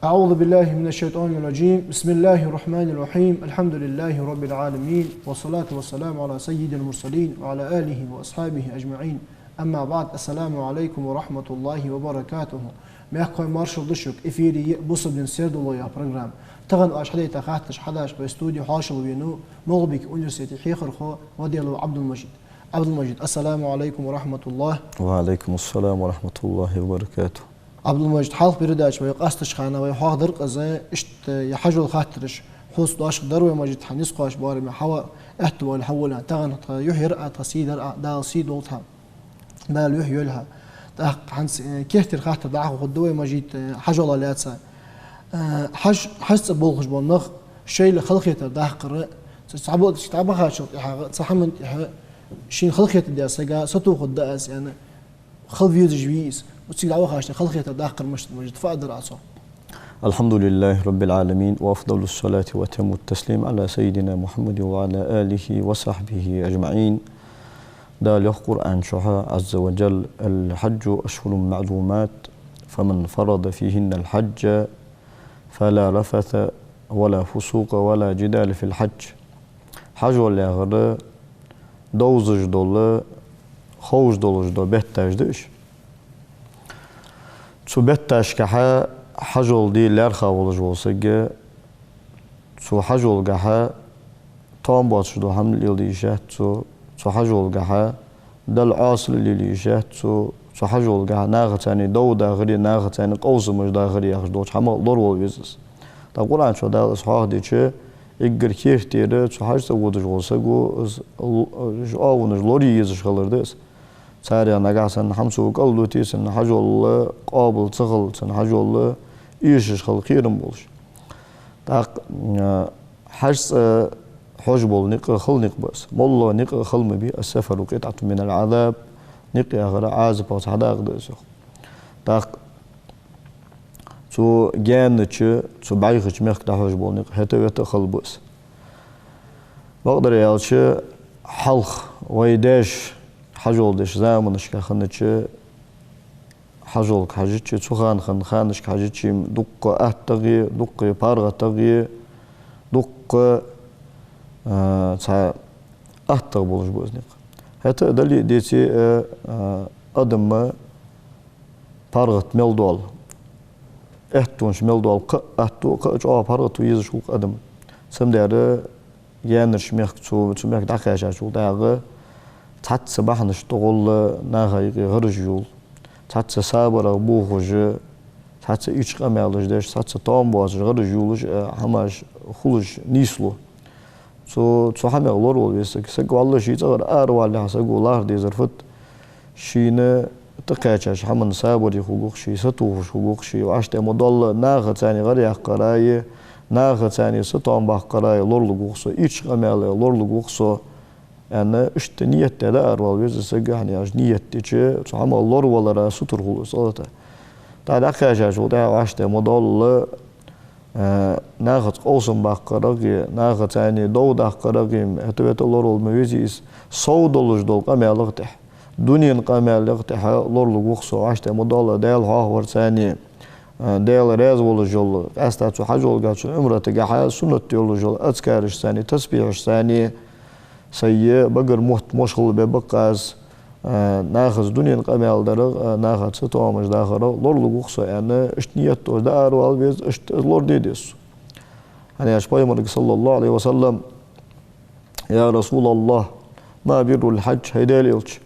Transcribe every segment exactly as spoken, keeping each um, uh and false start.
أعوذ بالله من الشيطان الرجيم. بسم الله الرحمن الرحيم. الحمد لله رب العالمين. والصلاة والسلام على سيد المرسلين وعلى آله وأصحابه أجمعين. أما بعد. السلام عليكم ورحمة الله وبركاته. Мехкахой, маршал да шуга. Эфире я «Бусалба дина сердало» яха программа. Тахан оаш хьадайта хаттараш хьадеш вай студе хьоашалгӀа венав МагӀалбика университета хьехархо Ваделов Ӏабдул-Мажид. Ӏабдул-Мажид, السلام عليكم ورحمة الله. وعليكم السلام ورحمة الله وبركاته. Ӏабдул-Мажид, хьалха передаче вай къастача хана вай хьоахадаьр-кх из, иштта ер хьажол хаттараш хьоца дош дар вай, Мажид, хьа низ кхоачаш бараме хьава аьттув аьле хьавола. Тахан тха юхь яр Ӏа, тха сий дар Ӏа, Дала сий долда хьа. Дала юхь йойла хьа. ТӀаккха хӀанз, э, керттера хаттар дӀахо хургда вай, Мажид, э, хьажола лаьца. Э, хьаж, хьажцӀа болхаш бола нах шоайла халахетар даккхар, цу цхьаболча дӀабахачул тӀехьагӀа, цу хӀаман тӀехьа шийна халахетар даь сага сатохаргда аз аьнна, хила везаш вий из? Цига дӀавахача халахетар даккхар мишта да, Мажид, фу дар Ӏа цох? الحمد لله رب العالمين، وأفضل الصلاة وأتم التسليم على سيدنا محمد وعلى آله وصحبه أجمعين. Дала йоах Къуръан чу, عز وجل: «الحج أشهر معلومات، فمن فرض فيهن الحج فلا رفث ولا فسوق ولا جدال في الحج». Хьажол яхар довзаш дола, ховш долаш дола бетташ да уж. Цу бетташкахьа хьажол де лаьрхӀа волаш вола саг, цу хьажолгахьа тоам боацаш дола хӀама леладе йиш яц цо, цу хьажолгахьа Далла Ӏоасал лелае йиш яц цо, цу хьажолгахьа нахаца дов дахари, нахаца къовсамаш дахари яхаш долча хӀамах лоравала веза из. ТӀаккха Къуръан чу Дала из хьоахадича, эггара керттера цу хьажцӀа водаш вола саго из л-, уж оагӀонаш лорае езаш хилар да из. Царех нагахьа санна хӀама цо кӀалдуте, цун хьажол къоабал ца хила, цун хьажол эшаш хила кхерам болаш. ТӀаккха, а, хьажцӀа хьож бола никъ хала никъ ба из. МоллагӀа никъ хала ма бий: «السفر قطعة من العذاب». Никъ яхар Ӏазапах цхьа дакъа да из, йоах. ТӀаккха цу гаьнача, цу бӀайхача мехка дӀахьож бола никъ хӀета-вета хала ба из. Бакъдар аьлча, хьалха вай даьша хьажол деш заманашка хиннача, хьажолга хьежача, цу хана хинна ханашка хьежача, дуккха аттагӀа, дуккха паргӀатагӀа, дуккха, а, цхьа аттагӀа болаш ба из никъ. ХӀета а дале а, деце а, а, адам паргӀата мел дола, аьттонаш мел дола кхы а атто, кхы а чӀоагӀа паргӀато езаш хул-кх адам. Цудухьа гаьнарча мехка, цу, цу мехка дӀакхаьчачул тӀехьагӀа цхьацца бахьанашта гӀолла наха юкъе гӀараш йолаш, цхьацца сабарах бохаш, цхьацца ийрча къамаьлаш деш, цхьацца тоам боацаш гӀараш йолаш, э, хӀамаш хулаш нийслу. Цу, цу хӀамах лоравала веза саг. Саг валлахӀи ший цӀагӀара аравалалехьа саго лархӀа дезар фуд? Шийна тӀакхаьчача хӀаман сабаре хургва-кх ше, сатохаш хургва-кх ше, вӀаштӀехьа ма доалла, нахаца гӀар яккхараи, нахаца сатоам баккхараи лоралургва-кх со, ийрча къамаьлах лоралургва-кх со, аьнна, иштта ният даь аравала веза саг, хӀана аьлча ният дича, цу хӀамах лоравалара сутара хул из, цӀагӀа тӀа. ТӀаккха дӀакхаьчачул тӀехьагӀа вӀаштӀехьа ма доалла, э, нахаца къовсам баккхарагӀа, нахаца дов даккхарагӀа, хӀета-вета лоравала ма везий из, сов долаш дола къамаьлах тӀехьа, дунен къамаьлах тӀехьа лоралургва-кх со, вӀаштӀехьа ма доалла, Даьла хьоахаварца, э, Даьла раьза волаш йола, къаьстта цу хьажолга, цу Ӏумратагахьа суннат йолаш йола азкарашца, тасбихьашца, сай багара мотт мошхал бе баккъаз, а, нахаца дунен къамаьл дарах, а, нахаца тоамаш дахарах лоралургва-кх со, аьнна, иштта ният долаш аравала веза, иштта лораде деза цо. ХӀана аьлча Пайхамарга, صلى الله عليه وسلم: «يا رسول الله، ما بر الحج؟» ХӀай Даьла Элча,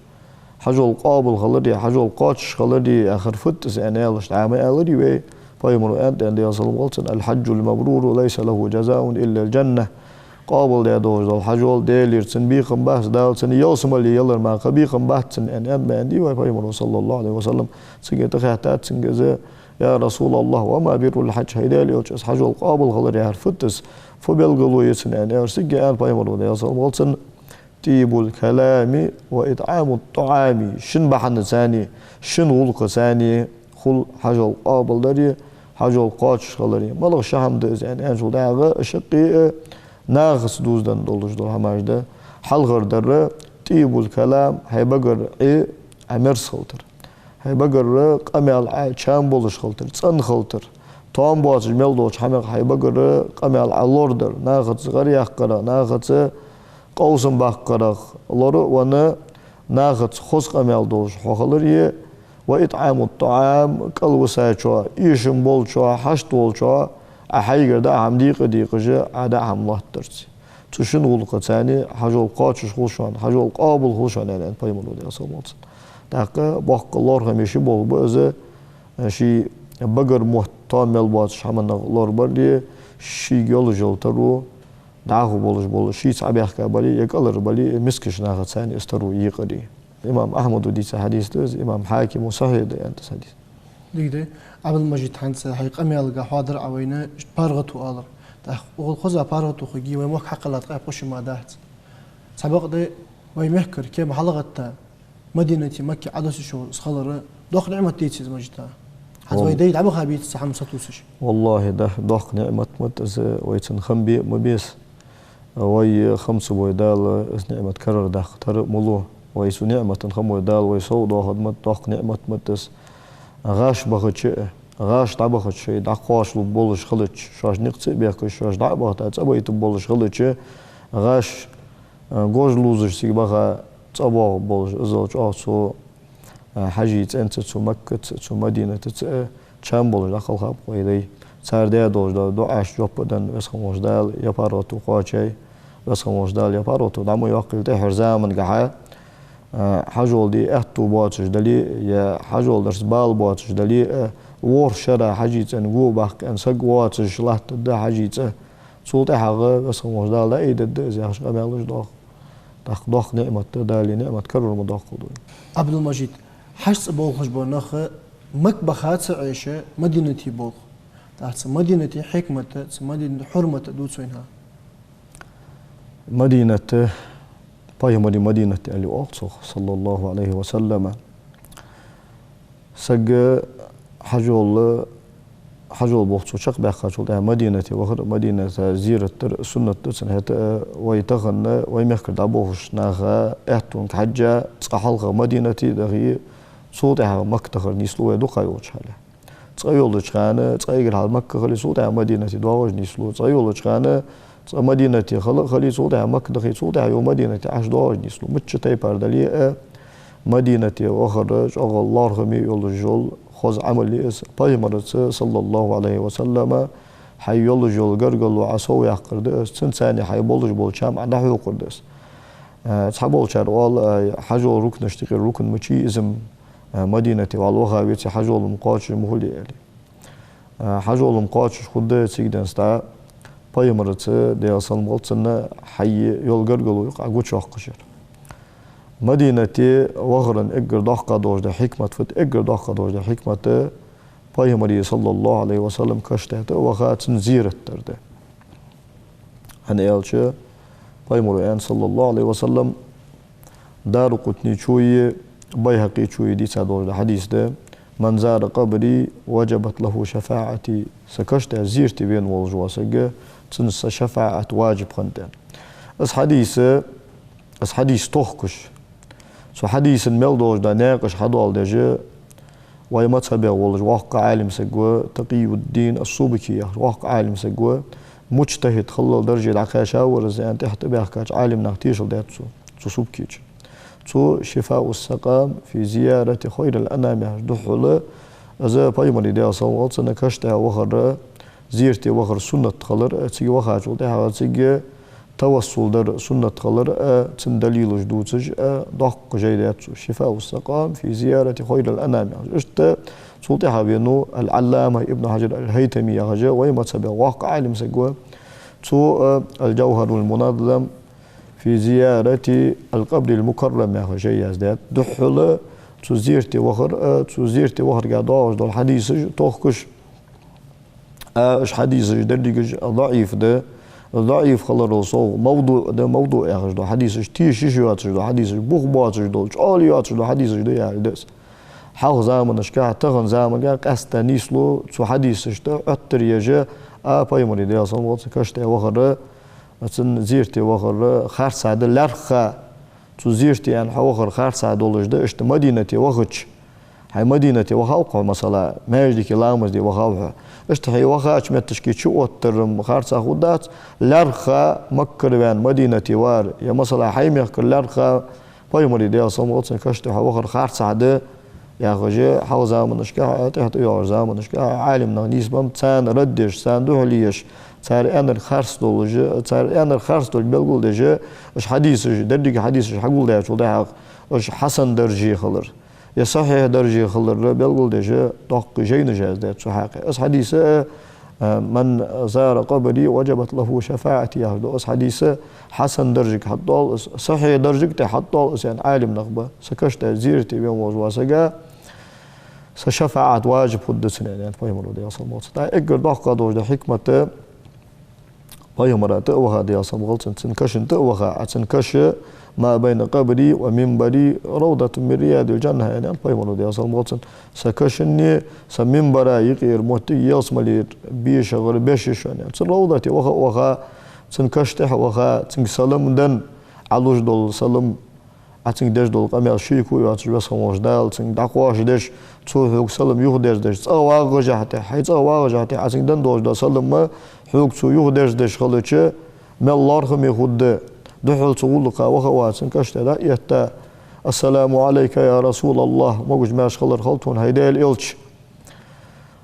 хьажол къоабал хилари, хьажол кхоачаш хилари яхар фуд из, аьнна, аьлча, дӀа ма аьларий вай. Пайхамаро аьннад, Даьла салам хилда цунна: «الحج المبرور ليس له جزاء إلا الجنة». Къоабал даь долаш дола хьажол, Даьлагара цунна бекхам бац, Дала цунна ялсамале ялар мара кхы бекхам бац цунна, аьнна, аьннад вай Пайхамаро, صلى الله عليه وسلم. Цига тӀахаьттад цунга из: «يا رسول الله، وما بر الحج؟» ХӀай Даьла Элча, из хьажол къоабал хилар яхар фуд из, фу белгало я цун, аьнна, аьлча, цига аьннад Пайхамаро, Даьла салам хилда цунна: «طيب الكلام وإطعام الطعام». Шин бахьанаца, шин гӀулакхаца хул хьажол къоабал дари, хьажол кхоачаш хилари. МалагӀа ши хӀама да из, аьнна, аьнначул тӀехьагӀа, шаккхе а нахаца дувзаденна долаш дола хӀамаш да. Хьалхардар: «طيب الكلام», хьай багара Ӏе Ӏа мерза хилтар. Хьай багара къамаьл Ӏа чам болаш хилтар, цӀена хилтар. Тоам боацаш мел долча хӀамах хьай багара къамаьл Ӏа лорадар, нахаца гӀар яккхарах, нахаца къовсам баккхарах лора а венна, нахаца хоза къамаьл долаш хьо хиларе, وإطعام الطعام, кӀалвисачоа, эшам болчоа, хьашт волчоа Ӏа хьайгара даа хӀама дийкъа-дийкъаш, Ӏа даа хӀама лоаттадарца. Цу шин гӀулакхаца хьажол кхоачаш хул шоана, хьажол къоабал хул шоана, аьнна, пайхамара, Даьла салам хилда цунна. ТӀаккха боккха лоархӀаме ши болх ба из, ший багара мотт тоам мел боацаш хӀаманах лорабар а, шийга йолаш йола таро дӀахо болаш бола, шийца Ӏобаьхка бале а, е кӀалара бале а, мискача нахаца из таро екъар а. Имам Ахьмада дийца хьадис да из, имам Хьакима сахьихь да аьннад из хьадис. Дика да. Ӏабдул-Мажид, хӀанз хьай къамаьлага хьоадар Ӏа вайна иштта паргӀато алар. ТӀаккха укхул хоза паргӀато хургья, вай мохк хьакхелла ткъаь пхи шу мара дац. Цхьабакъда вай мехкара кема хьалгӀатта, Мадинате, Макке Ӏодоссаш йола из хилар доккха ниӀмат деций из, Мажид? ХӀанз вай Вал- дай дӀабаха беций цхьа хӀама сатувсаш? ВаллахӀи, да, доккха ниӀмат ма да из, вай цун хам бе а ма беза. Вай хам ца бой Дала, из ниӀмат карардаккха тара а ма лу. Вай цу ниӀмата хам бой Дала, вай сов доахаргда ма да, доккха ниӀмат ма да из. ГӀаш бахача а, гӀаш дӀабахача, шоай дӀакхоачалургболаш хилча, шоаш никъ ца а бехкаш, шоаш дӀа а бахийташ цӀабайтаргболаш хилча, гӀаш, а, гож лувзаш цига баха цӀабоагӀаргболаш, иззал чӀоагӀа цу а, Хьажий цӀенца, цу Маккаца, цу Мадинатаца а чам болаш дӀакхалхаб вай дай. Цар даь долаш дола дуӀашта жоп а денна, Веза хинна волча Дала ер паргӀато кхоачай, Веза хинна волча Дала ер паргӀато дӀа ма йоаккхийла тӀехьарча замангахьа, а, хьажол де аьттув боацаш дале а, е хьажол дарца бала боацаш дале а, ворхӀ шера Хьажий цӀен го баккха аьнна саг воацаш латтаргда Хьажий цӀа. Цул тӀехьагӀа Веза хинна волча Дала дӀаайдергда из, яхаш къамаьлаш доагӀа. ТӀаккха доккха ниӀмат да, Дала ниӀмат карор ма доаккхалда вай. Ӏабдул-Мажид, Хьажа цӀа болхаш бола нах Макка баха ца Ӏеш, Мадинате болх. ТӀаккха цу Мадината хьикмат а, цу Мадината хьурмат а дувца вайна хьа. Мадинат, пайхамара Мадинат аьле оал цох, саллаллахӀу Ӏалайхи ва саллам. Саг хьажол, хьажол болх цо чакхбаьккхачул тӀехьагӀа Мадинате вахар, Мадината зерат дар суннат да цун. ХӀаьта а вай тахан вай мехкара дӀаболхаш наха аьттонга хьежжа цкъа хьалха Мадинате дахе, цул тӀехьагӀа Макка дахар нийслу вай дукха йолча хьале. Цкъа йолча хана, цкъа эггара хьалха Макка хиле, цул тӀехьагӀа Мадинате доагӀаш нийслу. Цкъа йолча хана, цкъа Мадинате хила а хиле, цул тӀехьагӀа Макка дахе, цул тӀехьагӀа юха Мадинате Ӏаш доагӀаш нийслу. Мичча тайпара дале а, Мадинате вахар чӀоагӀа лоархӀаме йолаш йола хоза Ӏамал я из. Пайхамарца, саллаллахӀу Ӏалайхи ва саллам, хьай йолаш йола гаргало Ӏа сов яккхар да из, цунца хьай болаш бола чам Ӏа дӀахьокхар да из. Э, цхьаболчар оал, э, хьажола рукнашта юкъера рукн мичай из-м, э, Мадинате вӀалла ваха веце хьажол-м кхоачаш ма хулий, аьле. А, хьажол-м кхоачаш хургда цига денз тӀа, пайхамарца, Даьла салам хилда цунна, хьай йола гаргало юкъе Ӏа гучайоаккхаш яр. Мадинате вахара эггара доккха долаш дола хьикмат фуд, эггара доккха долаш дола хьикмат, пайхамара, саллаллахӀу Ӏалайхи ва саллам, каштета ваха цун зерат дар да. ХӀана аьлча, пайхамара аьннад, саллаллахӀу Ӏалайхи ва саллам, Даракъутнечои Байхьакъечои дийца долаш дола хьадис да: «من زار قبري وجبت له شفاعتي». Са каштаь зерате вена волаш вола саг, цунна са шафаӀат ваджиб хиннад. Из хьадис, из хьадис тохкаш, цу хьадиса мел долаш дола наькъаш хьадоаладеш, вай мазхӀабе волаш воккха Ӏалим саг ва, Такъиюддин ас-Субки яхаш воккха Ӏалим саг ва, муджтахӀид хилара дарже дӀакхаьча вар из, аьнна, тӀехьа тӀабаьхкача Ӏалимнаха тешал даьд цо, цу Субкечо. Цо «Шифаъу ссакъам фи зиярати хайрил анам» яхача духьала, из пайхамара, Даьла салам хилда цунна, каштаь вахар, зерате вахар суннат хилар, цига вахачул тӀехьагӀа цига тавассул дар суннат хилар а, цун далилаш дувцаш а, доккха жай даьд цо. «Шифаъу ссакъам фи зиярати хайрил анам» яхаш. Иштта цул тӀехьа венав ал-Ӏаллама Ибн Хьаджар ал-ХӀайтами яхаш, вай мазхӀабе воккха Ӏалим саг ва. Цо, э, «Ал-Джавхьарул муназзам фи зиярати ал-къабрил мукаррам» яхаш жай яздаьд. Духхьал цу зерате вахар а, цу зерате вахарга доагӀаш дола хьадисаш тохкаш, а, уж хьадисаш дерригаш даӀиф да, даӀиф хиларал совгӀа мавдуӀ да, мавдуӀ яхаш дола хьадисаш, тешаш йоацаш дола хьадисаш, бух боацаш дола, чӀоагӀа йоацаш дола хьадисаш да аьле да из. Хьалха заманашка, тахан заманга къаьстта нийслу цу хьадисашта Ӏоттар еш, а, пайхамара, Даьла салам хилда цунна, каштаь вахар, цун зерате вахар харцахьа да, лаьрххӀа цу зерате аьнна хьавахар харцахьа долаш да, иштта Мадинате вахача Хьай Мадинате вахав хьо, масала, маьждиге ламаз де вахав хьо. Иштта хьо вахача метташка чуоттар-м харцахьа хургдац, лаьрххӀа Маккара ваьнна Мадинате вар, е, масала, хьай мехкара лаьрххӀа Пайхамара, Даьла салам хилда цунна, каша тӀа хьо вахар харцахьа да, яхаш, хьалха заманашка, тӀехьа тӀайоагӀача заманашка Ӏалимнаха нийсбеннаб, царна рад деш, царна духьале еш, цар аьннар харц долаш, цар аьннар харц долаш белгалдеш, уж хьадисаш, деррига хьадисаш хьагулдаьчул тӀехьагӀа, уж хьасан дарже хилар, е сахьихь дарже хилар белгалдеш доккхий жайнаш яздаьд цу хьакъехьа. Из хьадис, а, «من زار قبري وجبت له شفاعتي» яхаш да. Из хьадис хьасан даржага хьатӀадоал из, сахьихь даржага тӀа хьатӀадоал из, аьнна, Ӏалимнах ба. Са каша тӀа зерате вена волаш вола сага са шафаӀат важиб хургда цунна, аьннад Пайхамара, Даьла салам хилда цунна. ТӀаккха эггара доккха долаш да хьикмат, Пайхамара тӀа а ваха, Даьла салам хилда цунна, цун кашана тӀа а ваха, а цун каша «ما بين قبري ومنبري روضة من رياض الجنة», аьннад Пайхамара, Даьла салам хилда цунна. Са кашани са минбари юкъера моттиг ялсмалера бешагӀара беш я шоана, аьннад. Цун ровдате ваха а ваха, цун каша тӀа а ваха, цунга салам денна, Ӏа луш дола салам, Ӏа цунга деш дола къамаьл шеко йоацаш, Веза хинна волча Дала цунга дӀакхоачадеш, цо хьога салам юхадерзадеш, цӀагӀа вагӀашехьа тӀехьа, хьай цӀагӀа вагӀашехьа тӀехьа Ӏа цунга денна долаш дола салам хьога цо юхадерзадеш хилча, мел лоархӀаме хургда. Духхьал цу гӀулакха ваха а ваха, цун каша тӀа дӀа а этта: «السلام عليك يا رسول الله», могаш-маьрша хилар хилда хьона, хӀай Даьла Элча.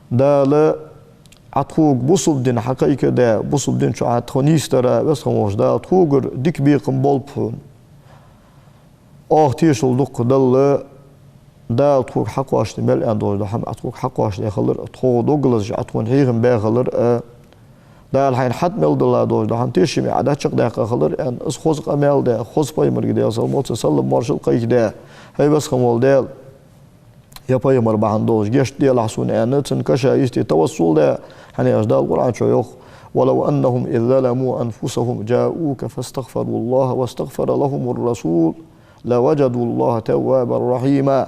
Дала Ӏа тхога бусалба ди хьакхайкадаь, бусалба ди чу Ӏа тхо нийсдара, Веза хинна волча Дала тхогара дика бекхам болба хьона. Оаха тешал дукха далла, Дала тхога хьакхоачаде мел аьнна долаш дола хӀама Ӏа тхога хьакхоачадаь хилар а, тхо дог лазаш Ӏа тхона хьехам баь хилар а, Дала хьайна хьатӀа мел дилла долаш дола хӀама тешаме Ӏа дӀачакхдаьккха хилар а, аьнна, из хоза къамаьл даь, хоза Пайхамарга, Даьла салам хилда цунна, салам-моаршал кхайкадаь: «ХӀай Веза хинна вола Даьла, ер Пайхамар бахьан долаш гешт делахь сона», аьнна, цун каша йисте тавассул даь, хӀана аьлча Дала Къуръан чу йоах: «ولو أنهم إذ ظلموا أنفسهم جاءوك فاستغفروا الله واستغفر لهم الرسول لوجدوا الله توابا رحيما».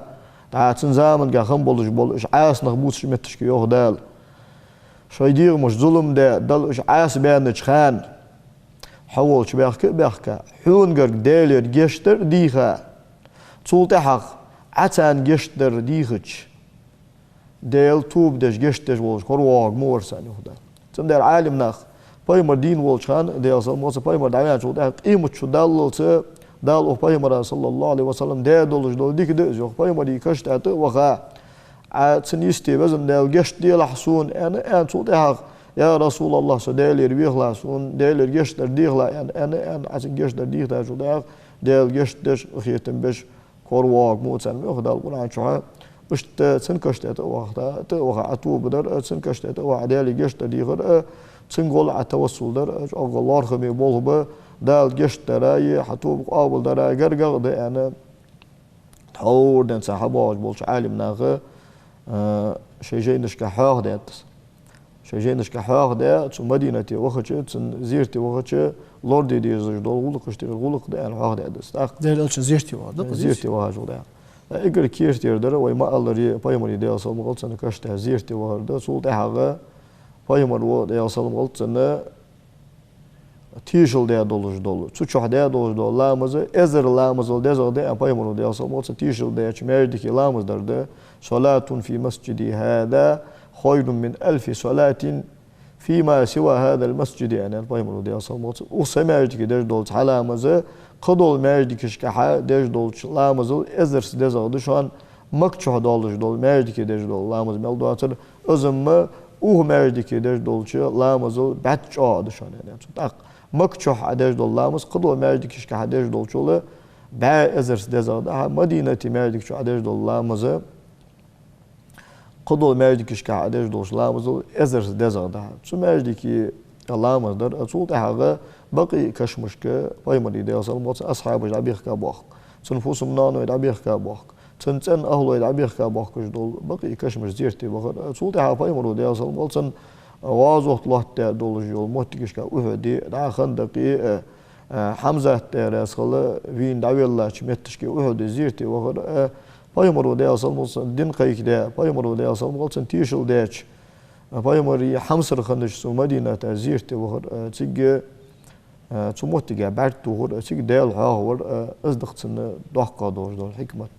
ДӀа цун заманга хинна болаш бола уж Ӏаса нах бувцача метташка йоах Дала: шоай дегӀамашта зулам даь, Далла уж Ӏаса баьннача хана, хьо волча баьхка а баьхка, хьонагарга Даьлагара гешт дар а дийха, цул тӀехьагӀа Ӏа царна гешт дар дийхача, Даьла тоба деш, гешт деш волаш коравоагӀарг ма вар са, аьнна, йоах Дала. Цудухьа Ӏалимнаха, Пайхамар дийна волча хана, Даьла салам хилда цунна, Пайхамар дӀаваьнначул тӀехьагӀа къематди даллалца, Дала укх Пайхамара, صلى الله عليه وسلم, даь долаш дола дика да из, йоах. Пайхамара каша тӀа тӀа а ваха, Ӏа цунна йисте: «Веза Даьла, гешт делахь сона», аьнна, аьнна, цул тӀехьагӀа: «يا رسول الله, со Даьлагара вехалахь, сона Даьлагара гешт дар дехалахь», аьнна, аьнна, аьнна, Ӏа цунга гешт дар дийхачул тӀехьагӀа, Даьла гешт деш, къахетам беш коравоагӀарг ма ва царна, йоах Дала Къуръан чу. Иштта цун каша тӀа тӀа а ваха, тӀа а ваха Ӏа тоба дар а, цун каша тӀа тӀа а ваха Даьлагара гешт дар дехар а, цунга гӀолла Ӏа тавассул дар а чӀоагӀа лоархӀаме болх ба, Дала гешт дари, хьа тоба къоабалдари гаргагӀа да, аьнна, тхьовра денз цхьа хьабоагӀаш болча Ӏалимнаха, а, шоай жайнашка хьоахадаьд из. Шоай жайнашка хьоахадаь, цу Мадинате вахача, цун зерате вахача лораде дезаш дола гӀулакхаш тӀехьа гӀулакх да аьнна хьоахадаьд из. ТӀаккха Даьла Элчан зерате вахар да, зерате вахачул тӀехьагӀа. Эггара керттера дар, вай ма аллара, Пайхамара, Даьла салам хилда цунна, каша тӀа зерате вахар да. Цул тӀехьагӀа Пайхамара, Даьла салам хилда цунна, тешал даь долаш дола, цу чу даь долаш дола ламаз эзар ламазал дезагӀа да аьнна, Пайхамара, Даьла салам хилда цунна, тешал даьча маьждиге ламаз дар да: «صلاة في مسجدي هذا خير من ألف صلاة فيما سوى هذا المسجد», аьннад Пайхамара, Даьла салам хилда цунна. Укх са маьждиге деш дола цхьа ламаз кхыдолча маьждигашкахьа деш долча ламазал эзарза дезагӀа да шоана, Макка чу долаш дола маьждиге деш дола ламаз мел доацар, из-м укх маьждиге деш долча ламазал бӀаьтта чӀоагӀа да шоана, аьннад цо. ТӀаккха Макка чу Ӏа деш дола ламаз кхыдолча маьждигашкахьа деш долчул бӀаь эзарза дезагӀа да хьа, Мадинате маьждига чу Ӏа деш дола ламаз кхыдолча маьждигашкахьа Ӏа деш долча ламазал эзарза дезагӀа да хьа. Цу маьждиге ламаз дар а, цул тӀехьагӀа бакъий кашамашка Пайхамара, Даьла салам хилда цунна, асхьабаш дӀабехка боахк, цун фусам-ноаной дӀабехка боахк, цун цӀен-ахӀлой дӀабехка боахкаш дола бакъий кашамашка зерате вахар а. Цул тӀехьагӀа Пайхамара, Даьла салам хилда цунна, гӀазот лоаттадаь долаш йола моттигашка, Ухьуде, дӀа Хандакъе а, а, Хьамзат, Даьла раьза хилва, вийна дӀавеллача метташка Ухьуде зерате вахар а. Пайхамара, Даьла салам хилда цунна, ди кхайкадаь, Пайхамара, Даьла салам хилда цунна, тешал даьча, Пайхамара хьамсара хиннача цу Мадината зерате вахар а, цига, а, цу моттиге бӀаьрг тохар а, цига Даьла хьоахавар а, из да-кх цун доккха долаш дола хьикмат.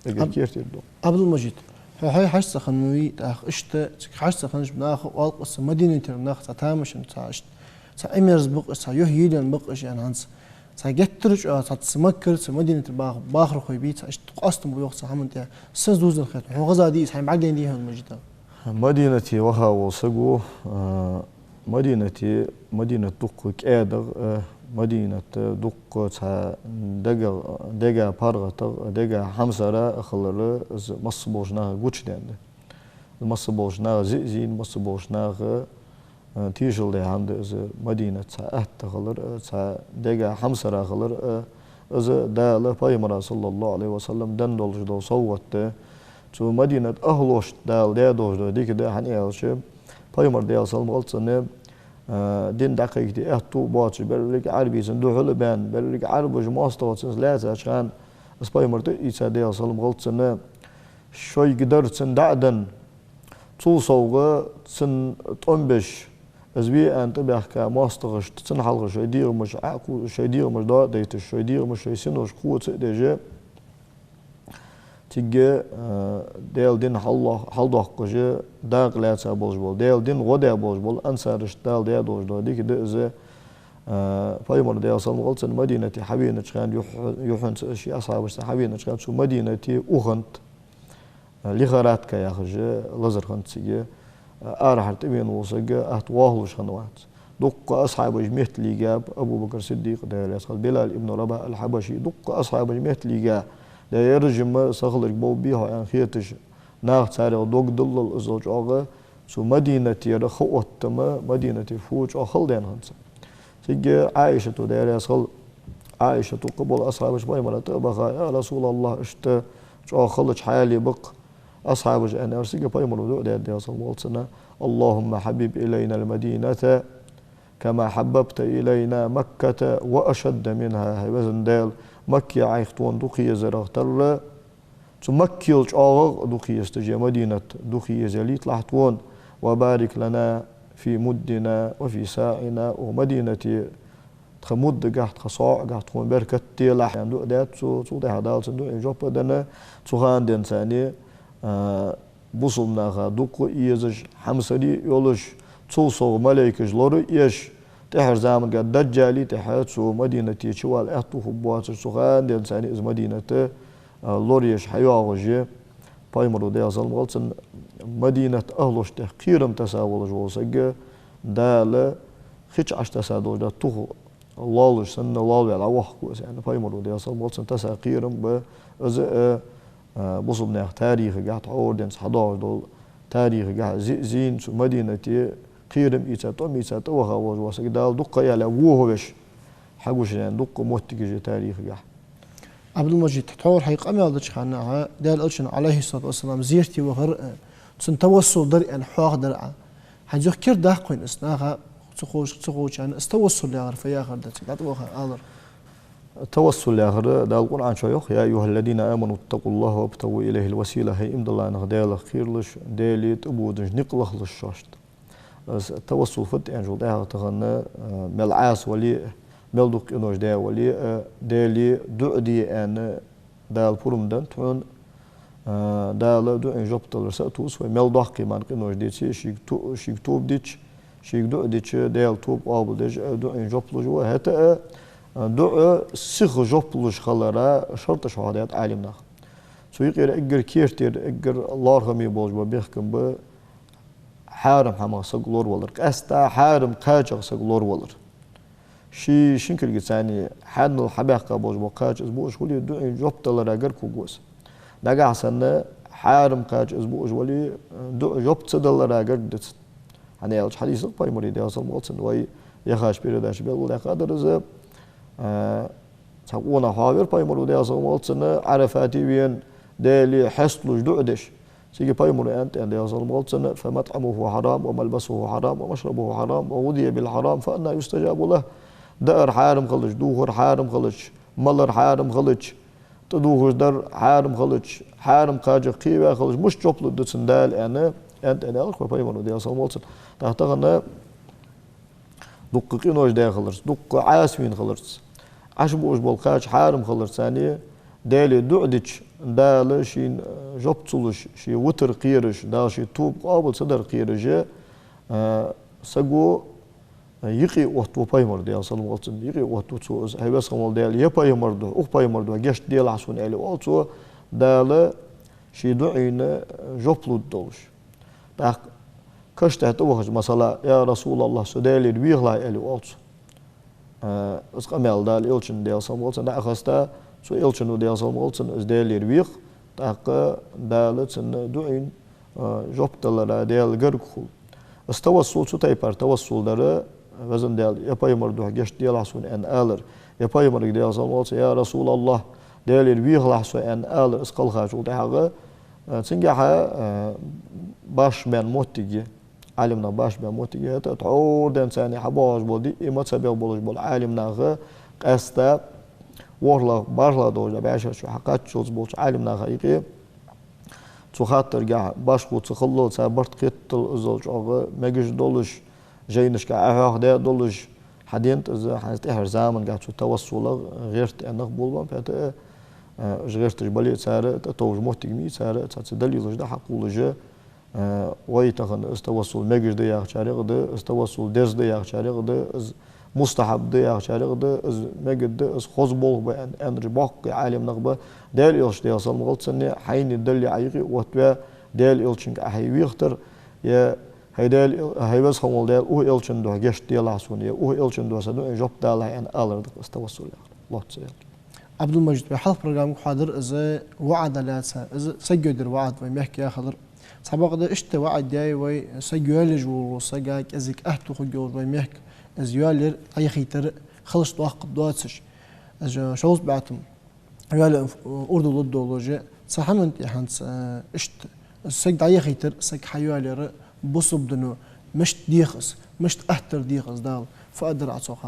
Эггара керттера да. Ӏабдул-Мажид, Хьо хьай хьажцӀа хиннавий, тӀаккха иштта цига хьажцӀа хиннача наха оал-кх из, Мадинатера нах цхьа тамашийна, цхьа иштта, цхьа Ӏимерза ба-кх уж, цхьа юхь-йийлен ба-кх уж аьнна, хӀанз цхьа геттара чӀоагӀа цхьа цу Маккара, цу Мадинатера баха-, бахархой бий, цхьа иштта къоастам ба йоах цхьа хӀаман тӀа. Сенца дувзаденна хет хьона, хьона хезадий из, хьайна бӀаргадайнадий хьона, Мажида? Мадинате ваха вола саг ва, а, Мадинате, Мадинат дукха кӀаьдагӀа, а, Мадинат дукха цхьа дега, дега паргӀатагӀа, дега хьамсара а хилар, из массаболча наха гучадаьннад. Массаболча наха зе а зийна, массаболча наха, а, тешал даь хӀама да из, Мадинат цхьа атта хилар, а, цхьа дега хьамсара хилар, а, из Дала Пайхамара, صلى الله عليه وسلم, денна долаш дола совгӀат да. Цу Мадинат ахӀлошта Дала даь долаш дола дика да, хӀана аьлча, Пайхамар, Даьла салам хилда цунна, а, дин дӀакхайкаде аьттув боацаш, берригача Ӏарбашца духьала баьнна, берригача Ӏарбаша моастагӀал цунца лаьцача хана, из Пайхамар тӀаийца, Даьла салам хилда цунна, шоайга дар цунна дӀа а денна, цул совгӀа цунна тӀом беш, из ве аьнна тӀабаьхка моастагӀашта, цунна хьалха шоай дегӀамаш Ӏоку-, шоай дегӀамаш доа а дайташ, шоай дегӀамаш, шоай синош кхоца а деш, цига, а, Даьла дин хьаллох-, хьалдоаккхаш, дакъа лаьца болаш бола, Даьла дина гӀо даь болаш бола ансарашта Дала даь долаш дола дика да из, а, Пайхамар, Даьла салам хилда цунна, Мадинате хьавенача хана, юхь-, юххьанца ший асхьабашца хьавенача хана, цу Мадинате ухант, а, лихорадка яхаш лазар хиннад цига, а, арахьара тӀавена вола саг атта воахалуш хиннавац. Дуккха асхьабаш метталийга ба, Абу Бакр Сиддикъ, Даьла раьза хилва, Билал ибн Рабахь аль-Хьабаши, дуккха асхьабаш метталийга, да, ер жимма сахиларг бовбий хьо аьнна хеташ, наха царех дог диллал, иззал чӀоагӀа цу Мадинатера ха оттам, Мадинате фу чӀоагӀа хала даьнна хиннад царна. Цига Ӏаишата, Даьла раьза хилва, Ӏаишата, укхаза бола асхьабаш Пайхамара тӀа а баха: «Я РасулаллахӀ, иштта чӀоагӀа халача хьале ба-кх». Асхьабаша аьннар, цига Пайхамара дуӀа даьд, Даьла салам хилда цунна: «اللهم حبب إلينا المدينة كما حببت إلينا مكة وأشد منها». ХӀай везан Даьла, Макка Ӏайха тхона дукха езарах тарра, цу Маккал чӀоагӀагӀа дукха еза тӀа, е Мадинат дукха еза ялийталахь тхона. «وبارك لنا في مدنا وفي صاعنا». Укх Мадинате тха муддагахь, тха соӀагахь тхона беркат делахь, аьнна дуӀа даьд цо. Цул тӀехьагӀа Дала цун дуӀайна жоп а денна, цу хана денз царна, а, бусалба наха дукха а езаш, хьамсара а йолаш, цул совгӀа малейкаш лора а еш, тӀехьарча заманга Даджала тӀехьа цу Мадинате чувала аьттув хургбоацаш, цу хана денз царна из Мадинат, а, лораеш хьайоагӀаш я. Пайхамара, Даьла салам хилда цунна, Мадинат ахӀлошта тӀа кхерам тесса волаш вола саг Дала хи чу Ӏаш тесса долаш дола тух лоалаш санна лоалаваь дӀавоаккхаргва из, аьнна, Пайхамара, Даьла салам хилда цунна, тесса кхерам ба из, а, а, бусалба наьха тарихагахь, тхьовра денз хьадоагӀаш долча тарихагахь зе а зийна, цу Мадинате кхерам ийца, тӀом ийца тӀаваха волаш вола саг Дала дукха ха яле вохавеш хьагуш я, аьнна, дукха моттигаш я тарихагахь. Ӏабдул-Мажид, тхьовра хьай къамаьл деча хана, Даьла Элчан, عليه الصلاة والسلام, зерате вахар, э, цунна тавассул дар аьнна хьоахадаьр Ӏа. ХӀанз юха кердадаккхий хьона из, наха ца ховш-, ца ховчарна из тавассул яхар фу яхар да, цига дӀатӀаваха алар? Тавассул яхар Дала Къуръан чу йоах: «يا أيها الذين آمنوا اتقوا الله وابتغوا إليه الوسيلة». ХӀай иман дилла нах, Даьлах кхералаш, Даьлага тӀабодаш никъ лахалаш шоашта. Из тавассул фуд аьнначул тӀехьагӀа тахан, а, мел Ӏаса вале а, мел дукха къинош даь вале а, Даьлага дуӀа де аьнна, Дала пурам деннад хьона, а, Дала дуӀайна жоп далар сатувс вай, мел доккхий мара къинош деце а, шийга то-, шийга тоба дича, шийга дуӀа дича, Даьла тоба къоабалдеш а, дуӀайна жоп луш ва. ХӀаьта а, а, дуӀа сиха жоп луш хилара шарташ хьоахадаьд Ӏалимнаха. Цу юкъера эггара керттера, эггара лоархӀаме болаш бола бехкам ба хьарам хӀамах саг лоравалар, къаьстта хьарам кхачах саг лоравалар. Ший шин кулгаца хьанал хьабаьккха болаш бола кхача из буаш хуле, дуӀайна жоп далара гарга хургва из. Нагахьа санна хьарам кхача из буаш вале, дуӀа жоп ца далара гарга да цун. ХӀана аьлча хьадис да-кх Пайхамара, Даьла салам хилда цунна, вай яхача передаче белгалдаьккха дар из, а, цхьа къонах хьоахавир Пайхамара, Даьла салам хилда цунна, Ӏарафате вена, Даьлага хьесталуш, дуӀа деш. Цига Пайхамара аьннад, Даьла салам хилда цунна: «فمطعمه حرام وملبسه حرام ومشربه حرام وغذي بالحرام فأنى يستجاب له». Даар хьарам хилча, дувхар хьарам хилча, малар хьарам хилча, тӀадувхаш дар хьарам хилча, хьарам кхачах кхеваь хилча, мишта жоп лургда цунна Дала, аьнна, аьннад, аьнна аьлар-кх вай Пайхамара, Даьла салам хилда цунна. ТӀаккха тахан дукха къинош даь хиларца, дукха Ӏаса вийна хиларца, Ӏаш буаш бола кхача хьарам хиларца, царна Даьлага дуӀа дича, Дала шийна жоп ца луш, ший витар кхераш, Дала ший тоба къоабал ца дар кхераш, а, саго юкъе оттаву пайхамара, Даьла салам хилда цунна, юкъе оттаву цо из: «ХӀай Веза хинна вола Даьла, ер пайхамара духьа, укх пайхамара духьа гешт делахь сона», — аьле оал цо, Дала ший дуӀайна жоп лургда долаш. ТӀаккха каш тӀа тӀавахача, масала: «Я РасулаллахӀ, со Даьлагара вехалахь», — аьле оал цо. А, из къамаьл Дала элчанна, Даьла салам хилда цунна, дӀа а хеста, цу элчано, Даьла салам хилда цунна, из Даьлагара вех, тӀаккха Дала цун дуӀайна, а, жоп далара Даьла гарга хул. Из тавассул, цу тайпара тавассул дар, Веза Даьла, ер пайхамара духьа гешт делахь сона аьнна алар, ер пайхамарга, Даьла салам хилда цунна, «Я РасулаллахӀ, Даьлагара вехалахь со», — аьнна алар, из кхелхачул тӀехьагӀа, а, цунгахьа, а, башха баьнна моттиг я, Ӏалимнаха башха баьнна моттиг я хӀаьта, тхьовра денз царна хьабоагӀаш бола, диъ мазхӀабе болаш бола Ӏалимнаха, къаьстта ворхӀлагӀа, бархӀлагӀа долча, бӀаьшерча хьакхаччалца болча Ӏалимнаха юкъе, цу хаттаргахьа башхо ца хилла, цар барт кхетадала, иззал чӀоагӀа мегаш долаш, жайнашка Ӏохьоахадаь долаш, хьадена тӀа из, хӀанз тӀехьарча замангахьа цу тавассула гӀерта аьнна нах болабеннаб хӀаьта, а, уж гӀерташ бале а, цар тӀатовжа моттиг ма йий, цар цхьацца далилаш да хьакхоллаш, а, вай тахан из тавассул мегаш да яхачарех а да, из тавассул деза да яхачарех а да, из мустахьаб да яхачарех а да, из мегаш да, из хоза болх ба аьнна, аьннараш боккхий Ӏалимнах ба. Даьла элча, Даьла салам хилда цунна, хьайна дале а Ӏа юкъе оттаваь, Даьла элчанга Ӏа хьайна вехийтар, е хӀай Даьла эл-, хӀай Веза хинна вола Даьла, укх элчан духьа гешт делахь сона, е укх элчан духьа са дуӀайна жоп далахь аьнна алар да-кх из тавассул яхар. Лоацца аьлча. Ӏабдул-Мажид, вай хьалха программага хьоадаьр из ваӀда лаьца, из саг йоалаяр ваӀда вай мехка яхалар. Цхьабакъда иштта ваӀда яьй вай, саг йоалаеш волча сага кӀезига аьттув хургйолаш вай мехка, из йоалаяр, дӀаяхийтар хилча доккха доацаш. Из шовзткъа бӀаь тума йоалаяь урдув лургдолаш я. Цу хӀаман тӀа хӀанз, э, иштта, саг дӀаяхийтар, саг хьайоалаяр бусалба дино мишта дех из, мишта аттар дех из Дала, фу дар Ӏа цох?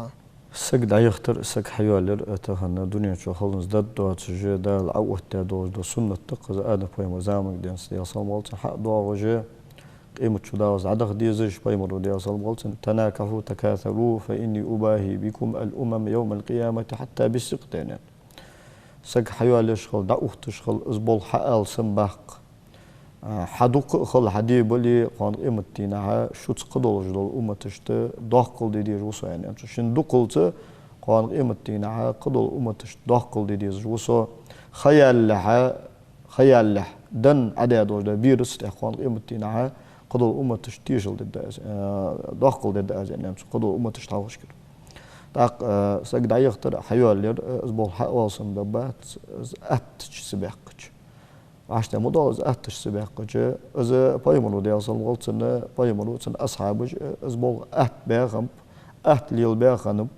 Саг дӀаяхийтар, саг хьайоалаяр, э, тахан дунен чу хиланза даргдоацаш, Дала Ӏооттадаь долаш дола суннат да-кх из, Адам пайхамара заманга денз, Даьла салам хилда цунна, хьа а доагӀаш, къематди чу дагӀаз дӀадаха дезаш, пайхамара, Даьла салам хилда цунна: «تناكحوا تكاثروا فإني أباهي بكم الأمم يوم القيامة حتى بالسقط», — аьнна. Саг хьайоалаеш хила, дӀаухийташ хила, из болх хьаала санна баккха. А, хьа дукха а хила, хьа де бале, кхоана къематдийнахьа шуца кхыдолаш дола умматашта доккхал де дезаш ва со, аьнна, аьннад цо. Шун дукхалца кхоана къематдийнахьа кхыдола умматашта доккхал де дезаш ва со. Ха яьлалехьа, ха яьлалехьа, даьна Ӏадаь долаш да бераца тӀехьа кхоана къематдийнахьа кхыдола умматашта тешал дергда аз, э, доккхал дергда аз, аьннад цо, кхыдола умматашта хьалхашкара. ТӀаккха, э, саг дӀаяхийтар, хьайоалаяр, э, из болх хьаала санна бац, из аттача ца баьккхача. Ваьшта ма доал из аттача ца баьккхача, из пайхамара, Даьла салам хилда цунна, пайхамара, цун асхьабаша, э, из болх атта баь хиннаб, атта лелабаь хиннаб.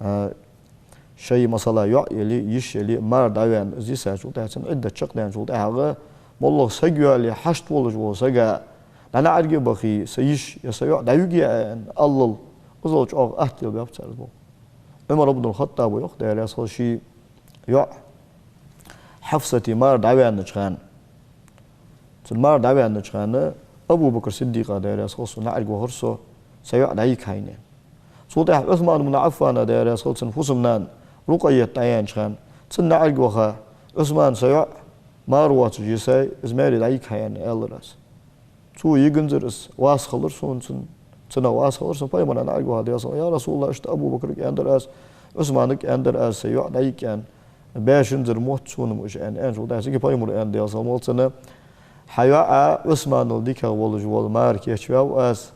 Э, шоай, масала, йоӀ яле, йиша яле, мар дӀаваьнна, из йисачул тӀехьа, цун Ӏиддат чакхдаьнначул тӀехьагӀа, моллагӀа саг йоалае хьашт волаш вола сага дӀа наӀарга бахе, са йиша е са йоӀ дӀаюгий аьнна аллал, иззал чӀоагӀа атта лелабаьб цар из болх. Ӏумар ибн аль-ХаттӀаба йоах, Даьла раьза хилва, ший йоӀ Хьафсата мар дӀаваьннача хана, цун мар дӀаваьннача хана, Абу Бакр Сиддикъа, Даьла раьза хилва цунна, наӀарга вахар со, са йоӀ дӀайига хьайна. Цул тӀехьа Ӏусман ибн Ӏаффана, Даьла раьза хилва цунна, фусам-нана Рукъайят дӀаяьннача хана, цунна наӀарга ваха: «Ӏусман, са йоӀ мар воацаш йисай, из маьре дӀайига хьайна», — аьлар аз. Цо йиганзар из, вас хилар сона цун, цунах вас хилар сона. Пайхамара наӀарга ваха, Даьла салам: «Я РасулаллахӀ, иштта Абу Бакрага аьннадар аз, Ӏусманага аьннадар аз, са йоӀ дӀайига аьнна, баьшанзар мотт сона-м уж», — аьнна, аьнначул тӀехьагӀа цига пайхамара аьннад, Даьла салам хилда цунна: «Хьа йоӀа Ӏусманал дикагӀа волаш вола мар кечваьв аз,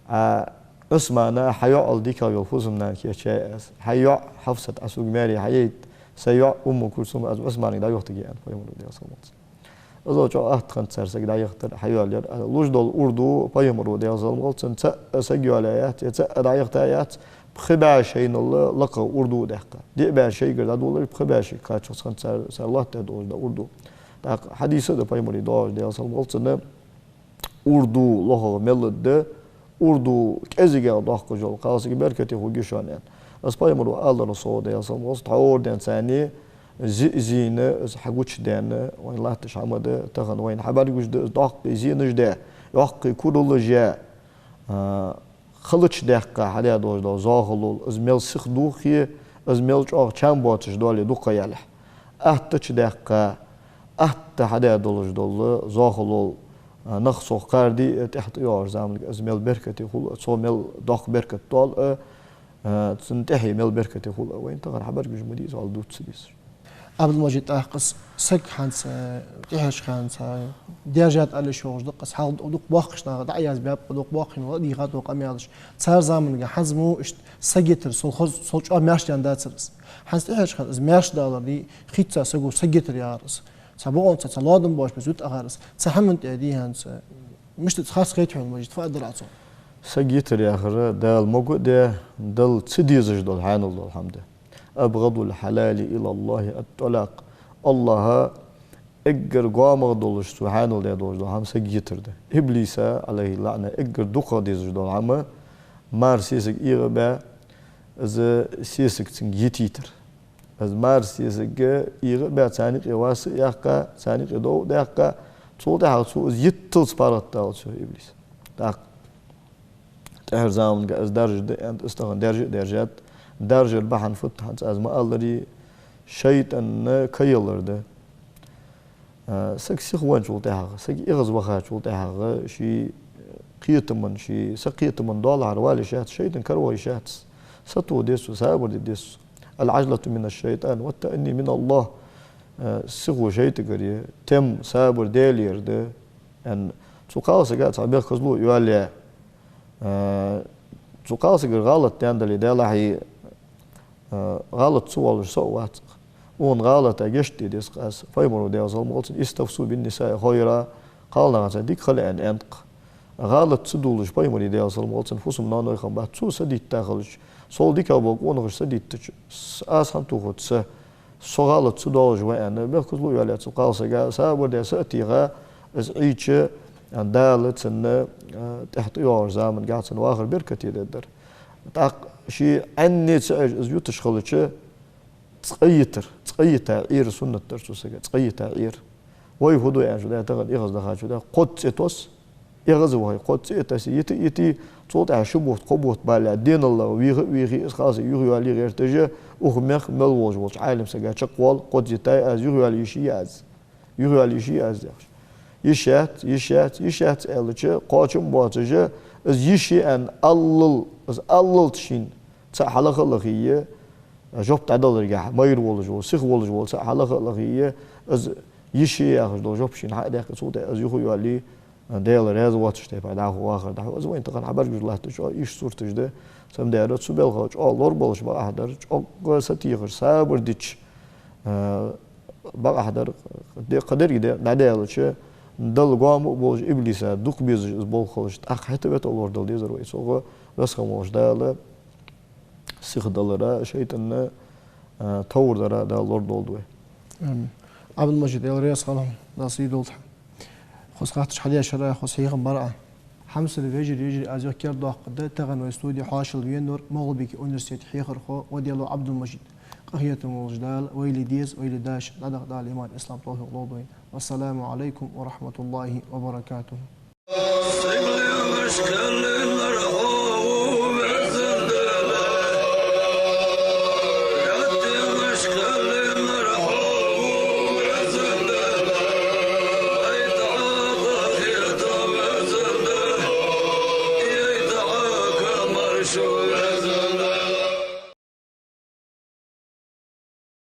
а Ӏусмана хьа йоӀал дикагӀа йола фусам-нана кечъяьй аз. Хьа йоӀ Хьафсат Ӏа сога маьре хьайайта, са йоӀ Умму Кульсум аз Ӏусманага дӀайохийтаргья», — аьннад пайхамара, Даьла салам хилда цунна. Иззал чӀоагӀа атта хиннад цар саг дӀаяхийтар, хьайоалаяр. Луш дола урдув пайхамара, Даьла салам хилда цунна, цаӀ саг йоалаяь яц, е цаӀ дӀаяхийта яц, пхи бӀаь шоайнал лакхагӀа урдув даьккха. Диъ бӀаь шоайгара дӀадолалуш, пхи бӀаь шоайга кхаччалца хиннад цар, цар лоаттадаь долаш дола урдув. ТӀаккха хьадис а да пайхамара доагӀаш, Даьла салам хилда цунна, урдув лохагӀа мел да, урдув кӀезигагӀа доаккхаш йола, кхалсага беркате хургья шоана, аьнна. Из пайхамара аларал совгӀа, Даьла салам хилда цунна, тхьовра денз царна зи а зийна, из хьагучадаьнна, вайна латташ хӀама да, тахан вайна хьабӀаргагуш да, из доккхий зенаш даь, йоккхий кураллаш яь, а, халача даьккха хьадаь долаш дола зоахалол, из мел сиха дохе, из мел чӀоагӀа чам боацаш доле дукха ха яьлча. атта чудаьккха, атта хьадаь долаш дола зоахалол, а, нах цох кхардий, э, тӀехьа тӀайоагӀача заманга из мел беркате хул, цо мел доккха беркат доал, э, э, цун тӀехье мел беркате хул, вайна тахан хьабаргаш ма дий из, вала дувца ца дезаш. Ӏабдул-Мажид, тӀаккха из саг хӀанз, э, тӀехьарча хана, э, даьржад аьле шогӀуш да-кх из, хьалха дукха боккхийча наха дӀа а язбаьб-кх, дукха боккхийча наха дӀадийхад-кх укх къамаьлаш. Цар заманга хӀанз мо иштта саготтар, сол хоза, сол чӀоагӀа маьрша даьнна дацар из. ХӀанз тӀехьарча хана из маьрша далар дий, хица саго саготтар яхар из. Цхьа бокъонца, цхьа лоадам боацаш бес ют ахар из. Цу хӀаман тӀа дий хӀанз, мишта да из, харц хет хьона, Мажид, фу аргдар Ӏа цох? Саготтар яхар Дала могаш а даь, Далла ца дезаш дола хьаьнал дола хӀама да. أبغض الحلال إلى الله الطلاق. АллахӀа эггара гомах долаш, субхьаналла, даь долаш дола хӀама саготтар да. Иблиса, Ӏалайхи лаӀна, эггара дукхагӀа дезаш дола хӀама мар сесаг эгӀа а баь, из сесаг цунга йитийтар. Из мар сесаг эгӀа а баь, царна юкъе вас а яьккха, царна юкъе дов а даьккха, цул тӀехьагӀа цо из йитталца паргӀатдалац, йоах Иблиса. ТӀаккха тӀехьарча заманга из даржа да аьнна, из тахан даьржа а даьржад. Даржара бахьан фуд хӀанз аз ма аллара, шайтӀана каялар да. А, саг сихвенначул тӀехьагӀа, саг эгӀазвахача тӀехьагӀа, ший кхетама, ший сакхетама доалахьара вала йиш яц, шайтӀан кара ваха йиш яц. Сатоха деза цо, сабар де деза цо. العجلة من الشيطان والتأني من الله. А, сихо шайтӀагара я, тем сабар Даьлагара да. Аьнна, цу кхалсага цхьа бехказло йоалаяь, а, цу кхалсагара гӀалат даьнна дале, Даьлахьа, а, гӀалат ца воалаш со а вац-кх. Укхан гӀалата гешт де деза-кх аз. Пайхамара, Даьла салам хилда цунна: استوصوا بالنساء خيرا, кхалнахаца дика хила аьнна, аьннад-кх. ГӀалат ца дувлаш, Пайхамара, Даьла салам хилда цунна, фусам-ноаной хиннабац, цо са дитта хилча, сол дика бола къонахаша са диттача, с-, аз хӀана тохац са? Со гӀалат ца доалаш ва аьнна, бехказло йоалаяь цу кхалсага, сабар даь, са а теха, из Ӏийча, Дала цунна, а, тӀехьа тӀайоагӀача замангахьа цун вахар беркате дергдар. ТӀаккха ше Ӏаьнне ца Ӏеш из юташ хилча, цкъа йитар, цкъа йита Ӏера суннат дар цу сага, цкъа йита Ӏера. Вай фу ду аьнна шу да, тахан эгӀаздахача да, кхозза цӀи тосс, эгӀазвахе, кхозза цӀи а тоссе, йита а йитий, цул тӀехьагӀа ши бутт, кхо бутт бале, денал вийха а вийхе, из кхалсаг юхайоалае гӀерташ, укх мехка мел волаш волча Ӏалим сага чакхвоал, кхозза йитай аз, юхайоалае йиш йий аз. Юхайоалае йиш йий аз, яхаш. Йиш яц, йиш яц, йиш яц аьлча, кхоачам боацаш, из йиш я аьнна аллал, из аллалца шийна цаӀ хьалаха а лахе, жоп дӀадаларгахьа, майра волаш вола, сиха волаш вола цаӀ хьалаха а лахе, из йиш я яхаш дола жоп шийна хьа а даьккха, цул тӀехьагӀа из юхайоалае, Даьла раьза воацача тайпара дӀахо вахар дӀахьу. Из вайна тахан хьабаргаш латташ чӀоагӀа йиш сурташ да. Цудухьа цу балха чӀоагӀа лорабалаш бакъахьа дар, чӀоагӀа сатехаш, сабар дича, а, бакъахьа дар, де-, кхыдерга де-, дӀадаьлча, Далла гоама а болаш, иблиса дукха безаш из болх хилча, тӀаккха хӀаьта а вета лорадала дезар вай. Цох Веза хинна волча Дала сиха далара, шайтӀанна, а, товр дара Дала лорадолда вай. Амин. Ӏабдул-Мажид, Даьла раьза хилва хьона, Дала сий долда хьа. Хоза хаттараш хьадешара, хоза хьехам бар Ӏа. Хьамсара вежарий, йижарий, аз юха кердадоаккхаргда, тахан вай студе хьоашалгӀа венавар МагӀалбике университета хьехархо Ваделов Ӏабдул-Мажид. Къахетам болаш Дала вайла деза, вайла дашха дӀадаха Дала иман, ислам, товфикъ лолда вайна. والسلام عليكم ورحمة الله وبركاته.